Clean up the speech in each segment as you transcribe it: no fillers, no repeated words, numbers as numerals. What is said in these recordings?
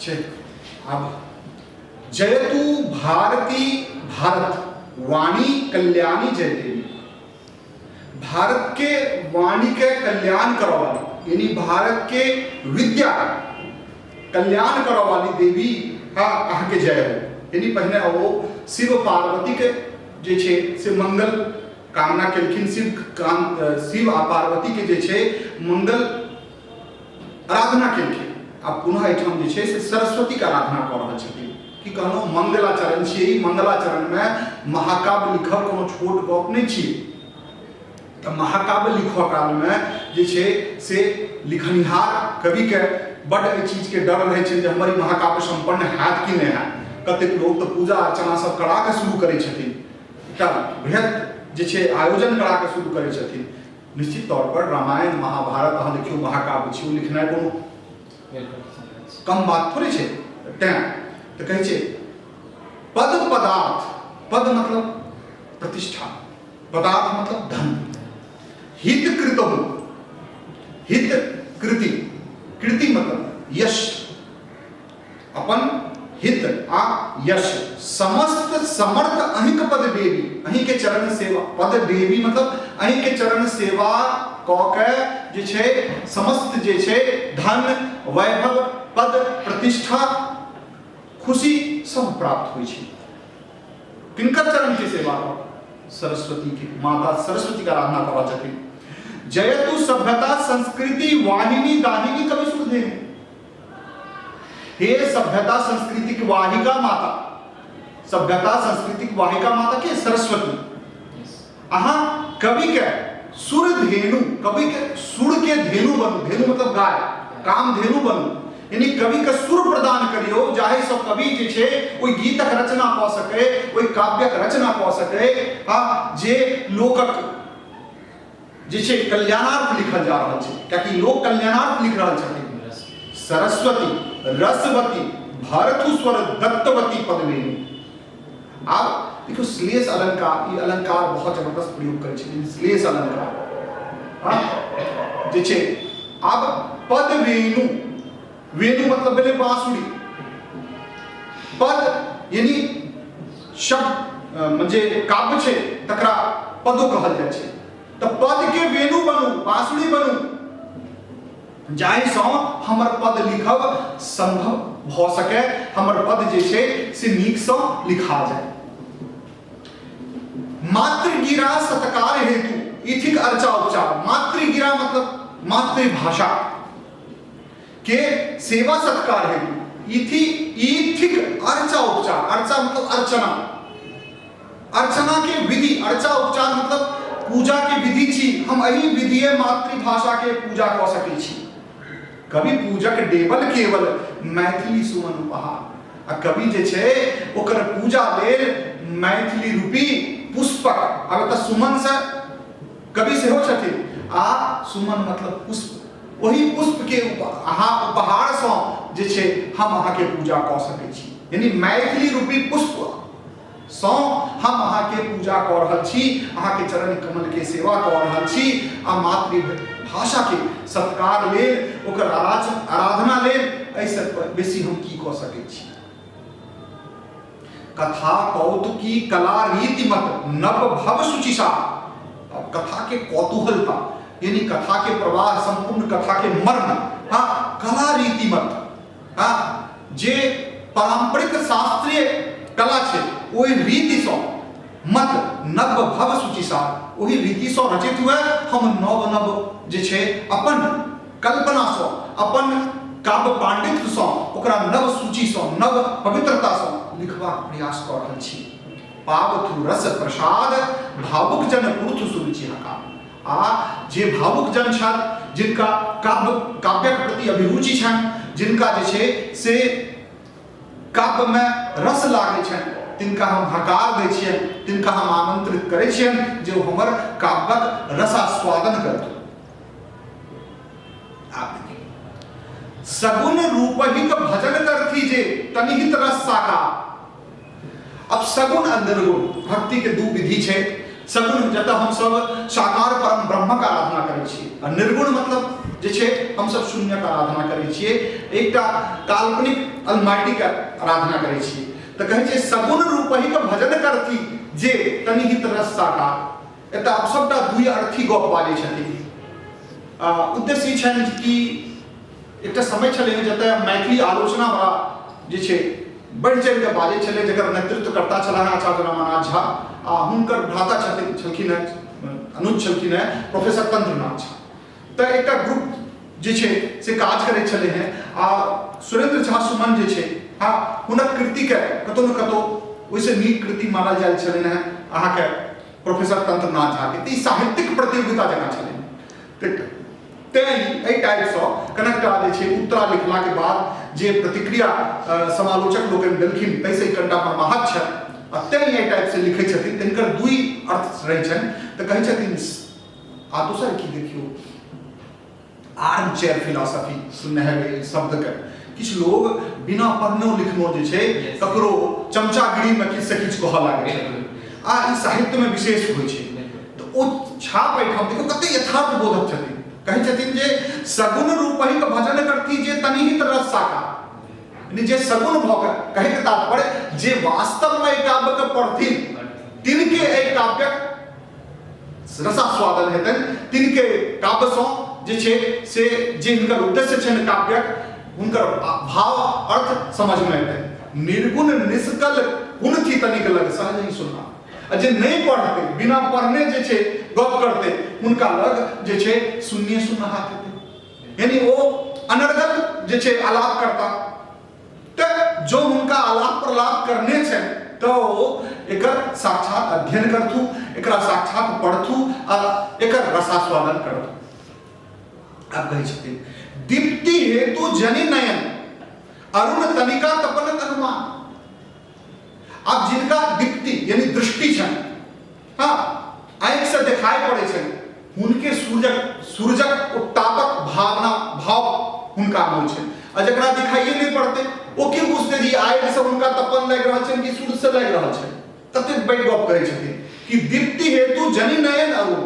छै। आब जयतु भारती भारत वाणी कल्याणी जय देवी। भारत के वाणी के कल्याण करऽ वाली, यानी भारत के विद्या कल्याण करऽ वाली देवी, हाँ, अहाँके जय हो। यानी पहिने ओ शिव पार्वती के जे छै से मंगल कामना केलखिन। शिव काम, शिव आ पार्वती के जे छै मंगल आराधना केलखिन। आ पुनः एहिठाम जे छै से सरस्वतीके आराधना कऽ रहल छथिन। की कहलहुँ, मंगलाचरण छियै ई। मंगलाचरणमे महाकाव्य लिखब कोनो छोट गप नहि छियै। तऽ महाकाव्य लिखऽ कालमे जे छै से लिखनिहार कविके बड्ड एहि चीजके डर रहै छै जे हमर ई महाकाव्य सम्पन्न हैत कि नहि हैत। कतेक लोक तऽ पूजा अर्चना सब करा कऽ शुरू करै छथिन, एकटा बृहत जे छै आयोजन करा कऽ शुरू करै छथिन। निश्चित तौर पर रामायण महाभारत अहाँ देखियौ महाकाव्य छी, ओ लिखनाइ कोनो कम बात थोड़े छै। तैं तऽ कहै छै पद पदार्थ, पद मतलब प्रतिष्ठा, पदार्थ मतलब धन, हित कृत, हित कृति, कृति मतलब यश, अपन हित आ यश, समस्त समर्थ अहिंक पद देवी, अहीं के चरण सेवा, पद देवी मतलब अहीं के चरण सेवा कऽ के जे छै समस्त जे छै धन वैभव पद प्रतिष्ठा खुशी सब प्राप्त होइ छै। किनकर चरण के सेवा कऽ? सरस्वती के, माता सरस्वती के आराधना कऽ रहल छथिन। जयतु सभ्यता संस्कृति वाहिनी दाहिनी कवि सुधे। हे सभ्यता संस्कृतिक वाहिका माता, सभ्यता संस्कृतिक वाहिका माता के सरस्वती, अहाँ कवि के सुर धेनु, कवि के सुर के धेनु बनू, धेनु मतलब गाय, काम धेनु बनू, यानी कवि के सुर प्रदान करियो जाहि से कवि जे छै ओहि गीतक रचना कऽ सकै, ओहि काव्यक रचना कऽ सकै, आ जे लोकक जे छै कल्याणार्थ लिखल जा रहल छै, कियाकि लोक कल्याणार्थ लिख रहल छथिन। सरस्वती रसवती भरथु स्वर दत्तवती पदवेणु। आब देखियौ श्लेष अलंकार, ई अलंकार बहुत जबरदस्त प्रयोग करै छथिन, श्लेष अलंकार। हाँ जे छै आब पद वेणु, वेणु मतलब भेलै बांसुरी, पद यानी शब्द जे काव्य छै तकरा पदो कहल जाइ छै। तऽ पद के वेणु बनू, बांसुरी बनू, जाहिसँ हमर पद लिखब संभव भऽ सकै, हमर पद जे छै से नीकसँ लिखा जाय। मातृगिरा सत्कार हेतु ई थिक अर्चा उपचार। मातृगिरा मतलब मातृभाषा के सेवा सत्कार हेतु ई ई थिक अर्चा उपचार। अर्चा मतलब अर्चना, अर्चना के विधि, अर्चा उपचार मतलब पूजा के विधि छी। हम एहि विधिये मातृभाषा के पूजा कऽ सकै छी। कवि पूजक देवल केवल मैथिली सुमन उपहार। आ कवि जे छै ओकर पूजा लेल मैथिली रूपी पुष्पक, आब एतऽ सुमन से कवि सेहो छथिन, आ सुमन मतलब पुष्प, ओहि पुष्प के अहाँ उपहार सँ जे छै हम अहाँके पूजा कऽ सकै छी। यानी मैथिली रूपी पुष्प सँ हम अहाँके पूजा कऽ रहल छी, अहाँके चरण कमल के सेवा कऽ रहल छी, आ मातृभाषा के सत्कार लेल, ओकर आराधना लेल एहिसँ बेसी हम की कऽ सकै छी। कथा कौतुकी कला रीतिमत नव भव सुचिसा। अब कथा के कौतूहलता यानी कथा के प्रवाह, संपूर्ण कथा के मर्म, हाँ कला रीतिमत, हाँ जे पारंपरिक शास्त्रीय कला छै ओहि रीतिसँ मत नव भव सुचिसा, ओहि रीतिसँ रचित हुए हम नव नव जे छै अपन कल्पनासँ, अपन काव्य पांडित्यसँ ओकरा नव सूचीसँ, नव पवित्रतासँ लिखबाक प्रयास कऽ रहल छी। पावथु रस प्रसाद भावुक जन पुरुथ सुरुचि हका। आ जे भावुक जन छथि, जिनका काव्य काव्यक प्रति अभिरुचि छनि, जिनका जे छै से काव्यमे रस लागै छनि, तिनका हम हकार दै छियनि, तिनका हम आमंत्रित करै छियनि जे ओ हमर काव्यक रसास्वादन करतु। सगुन रूपहिक भजन करथि जे तनिहित रस साकार। अब सगुण आ निर्गुण भक्ति के दू विधि छै। सगुण जतऽ हमसभ साकार परम ब्रह्मक आराधना करै छी, आ निर्गुण मतलब जे छै हमसभ शून्यक आराधना करै छियै, एकटा काल्पनिक अलमाइटीके आराधना करै छियै। तऽ कहै छै सगुण रूपहिक भजन करती जे तनि हित रस साकार। एतऽ आब सबटा दुइ अर्थी गप बाजै छथिन। उद्देश्य ई छनि कि एकटा समय छलै जतऽ मैथिली आलोचना बड़ा जे छै बढ़ि चढ़ि कऽ बाजै छलै, जकर नेतृत्वकर्ता छलाह आचार्य रमानाथ झा, आ हुनकर भ्राता छथिन छलखिन हेँ, अनुज छलखिन हेँ प्रोफेसर तंत्रनाथ झा। तऽ एकटा ग्रुप जे छै से काज करै छलै हेँ, आ सुरेंद्र झा सुमन जे छै, हँ, हुनक कृतिके कतहु ने कतहु ओहिसँ नीक कृति मानल जाइत छलनि हेँ अहाँके प्रोफेसर तंत्रनाथ झाके। तऽ ई साहित्यिक प्रतियोगिता जकाँ छलै, तेँ एहि टाइपसँ कनेकटा जे छै उत्तरा लिखलाके बाद जे प्रतिक्रिया समालोचक लोकनि देलखिन ताहिसँ ई कनिटा मर्माहत छथि, आ तेँ एहि टाइपसँ लिखै छथिन। तऽ हिनकर दुइ अर्थ रहै छनि। तऽ कहै छथिन, आ दोसर की देखियौ, आर्म चेयर फिलोसफी सुनने हेबै ई शब्दके, किछु लोग बिना पढ़नो लिखनो जे छै ककरो चमचागिरीमे किछु से किछु कहऽ लागै छै, आ ई साहित्यमे विशेष होइ छै। तऽ ओ छाप एहिठाम देखियौ कते यथार्थ बोधक छथिन। कहै छथिन जे सगुण रूपहिक भजन करती जे तनिहित रस साकार, यानी जे सगुण भऽ कऽ, कहैके तात्पर्य जे वास्तवमे एहि काव्यके पढ़थिन तिनके एहि काव्यक रसास्वादन हेतनि, तिनके काव्यसँ जे छै से जे हिनकर उद्देश्य छनि काव्यक, हुनकर भाव अर्थ समझमे एतनि। निर्गुण निष्कल गुण थी तनिक लग सहज ही सुनना, आ जे नहि पढ़तै, बिना पढ़ने जे छै गप करतै, हुनका लग जे छै शून्य शून्य हाथ हेतै, यानी ओ अनर्गल जे छै आलाप करता। तऽ जो हुनका आलाप प्रलाप करने छनि तऽ ओ एकर साक्षात अध्ययन करथु, एकरा साक्षात पढ़थु आ एकर रसास्वादन करथु। आब कहै छथिन दीप्ति हेतु जनि नयन अरुण तनिका तपनक अनुमान। आब जिनका दीप्ति यानी दृष्टि छनि, हाँ, आँखि से देखाई पड़ै छनि, हुनके सूरजक सूरजक उत्तापक भावना भाव हुनका मे होइ छनि, आ जकरा दिखाइए नहि पड़तै ओ की बुझतै जे आगि से हुनका तपन लागि रहल छनि कि सूर्य से लागि रहल छनि। ततेक पैघ गप कहै छथिन कि दीप्ति हेतु जनि नयन अरु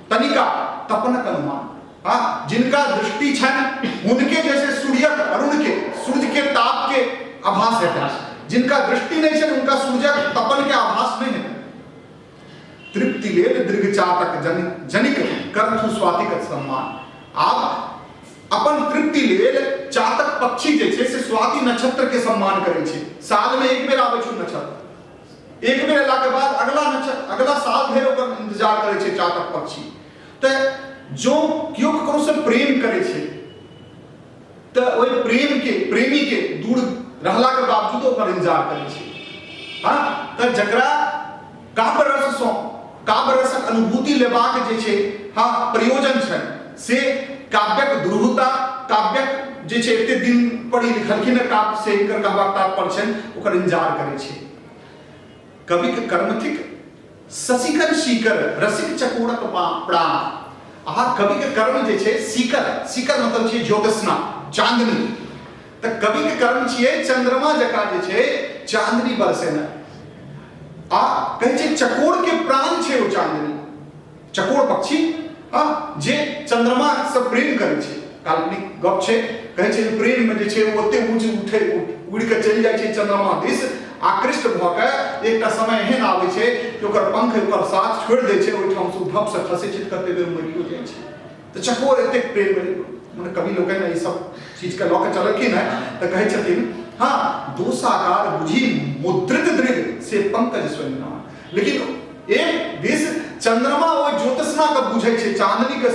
तनिका तपनक अनुमान। हाँ, जिनका दृष्टि छनि हुनके जैसे सूर्यक अरुण के सूर्य के ताप के आभास हेतनि, जिनका दृष्टि नहीं छनि हुनका सूर्यक तपन के आभास नहीं हेतनि। तृप्ति लेल दीर्घ चातक जनिक करथु स्वातिक सम्मान। आब अपन तृप्ति लेल चातक पक्षी जे छै से स्वाति नक्षत्र के सम्मान करै छै। साल में एक बेर आबै छै नक्षत्र, एक बेर अयला के बाद अगला नक्षत्र अगला साल धरि ओकर इंतजार करै छै चातक पक्षी। तऽ जो केओ ककरो से प्रेम करै छै तऽ ओहि प्रेम के प्रेमी के दूर रहला के बावजूद ओकर इंतजार करै छै। हाँ, तऽ जकरा काव्य रससँ काव्य रसक अनुभूति लेबाक जे छै, हाँ, प्रयोजन छै, से काव्यक दुरूहता, काव्यक जे छै एते दिन पर ई लिखलखिन हँ काव्य, से हिनकर कहबाक तात्पर्य छनि ओकर इंतजार करै छै। कविक कर्म थिक शशिकर शीकर रसिक चकोरक प्राण। अहाँ कविक कर्म जे छै सीकर, सीकर मतलब छै ज्योतिष्णा चांदनी, तऽ कविक कर्म छियै चंद्रमा जकाँ जे छै चांदनी बरसेनाइ। आ कहै छै चकोर के प्राण छै ओ चांदनी, चकोर पक्षी, हाँ, जे चंद्रमा से प्रेम करै छै, काल्पनिक गप छै। कहै छै प्रेम में जे छै ओ ओते ऊँच उठे उड़ि कऽ चलि जाइ छै चंद्रमा दिस आकृष्ट भऽ कऽ। एकटा समय एहन आबै छै कि ओकर पंख ओकर साथ छोड़ि दै छै, ओहिठाम से धप से खसै छै, कते बेर मरियो जाइ छै। तऽ चकोर एतेक प्रेम मने कवि लोकनि एहि सब चीजके लऽ कऽ चललखिन हेँ। तऽ कहै छथिन, हाँ, दोषाकार बुझी मुद्रित दृग से पंकज स्वयं। लेकिन एक दिस चंद्रमा ओहि ज्योतिष्णा के बुझै छै, चांदनी के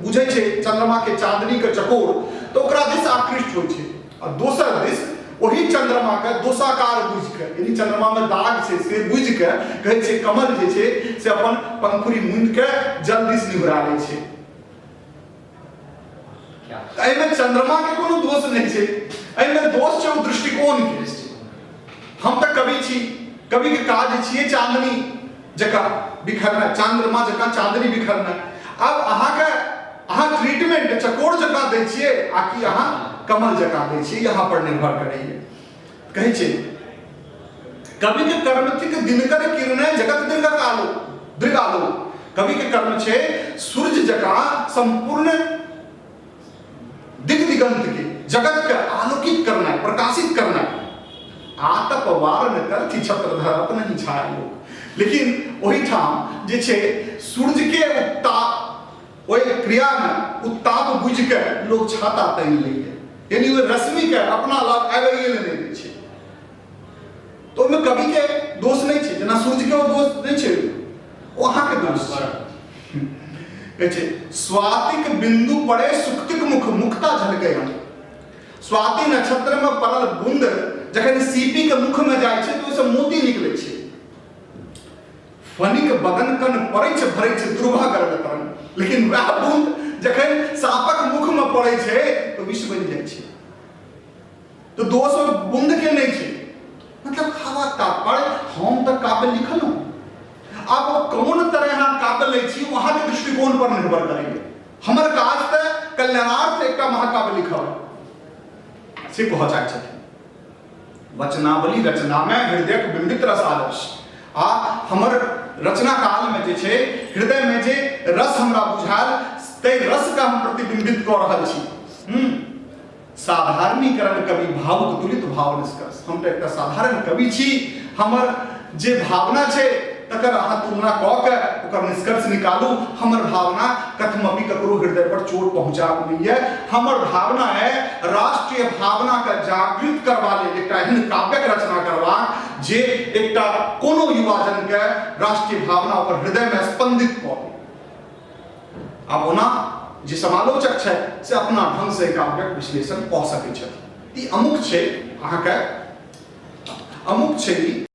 बुझै छै, चंद्रमा के चांदनी के चकोर, तऽ ओकरा दिस आकृष्ट होइ छै, आ दोसर दिस ओही चंद्रमा के दोषाकार बुझि कऽ, यानी चंद्रमा में दाग छै से बुझि कऽ कहै छै कमल जे छै से अपन पंखुड़ी मुनि कऽ जल दिस निहुरा लै छै। एहिमे चंद्रमा के कोनो दोष नहि छै, एहिमे दोष छै ओ दृष्टिकोण के। हम तऽ कवि छी, कवि के काज छियै चांदनी जकाँ बिखरना, चंद्रमा जकाँ चांदनी बिखरना। आब अहाँके अहाँ ट्रीटमेंट चकोर जकाँ दै छियै आ कि अहाँ कमल जकाँ दै छियै, यहाँ पर निर्भर करैए। कहै छै कवि के कर्म थिक दिनकर किरण जगत दीर्घ कालो। दृगालोक। कवि के कर्म छै सूर्य जकाँ संपूर्ण दिग दिगंत के जगत के आलोकित करना, प्रकाशित करना। आतप वारण करथि छत्रधर अपने ही छाया लोक। लेकिन ओहिठाम जे छै सूर्य के उत्ताप, ओहि क्रिया में उत्ताप बुझि के लोग छाता तानि लैए, यानी ओहि रश्मि के अपना लग आबैए लए नहि दै छै। तऽ ओहिमे कवि के दोष नहि छै, जेना सूर्य के ओ दोष नहि छै, ओ अहाँके दोष छै। कहै छै स्वातिक बिंदु पड़े सुक्तिक मुख मुक्ता झलकै हम। स्वाति नक्षत्र में पड़ल बूंद जखन सीपी के मुख में जाइ छै तऽ ओहिसँ मोती निकलै छै। फनिक बदन कन पड़ै छै भरै छै दुर्भा करल तरंग। लेकिन वएह बूंद जखन सापक मुख में पड़ै छै तऽ विष बनि जाइ छै। तऽ दोष ओहि बूंद के नहि छै। मतलब कहबाक तात्पर्य, हम तऽ काव्य लिखलहुँ, आब ओ कोन तरह अहाँ काव्य लै छी ओ अहाँके दृष्टिकोण पर निर्भर करैए। हमर काज तऽ कल्याणार्थ एकटा महाकाव्य लिखब से कहऽ चाहै छथिन। वचनावली रचनामे हृदयक बिम्बित रस आदर्श, आ हमर रचना कालमे जे छै हृदयमे जे रस हमरा बुझायल ताहि रसके हम प्रतिबिम्बित कऽ रहल छी। साधारणीकरण कवि भावुक तुलित भाव निष्कर्ष। हम तऽ एकटा साधारण कवि छी, हमर जे भावना छै तकर अहाँ तुलना कऽ के ओकर निष्कर्ष निकालू। हमर भावना कथमपि ककरो हृदय पर चोट पहुँचाब नहि यऽ। हमर भावना है राष्ट्रीय भावना के जागृत करबा लेल एकटा एहन काव्यक रचना करबाक जे एकटा कोनो युवाजन के राष्ट्रीय भावना ओकर हृदय में स्पंदित कऽ दे। आब ओना जे समालोचक छथि से अपना ढंगसँ काव्यक विश्लेषण कऽ सकै छथि। ई अमुक छै अहाँके, अमुक छै ई।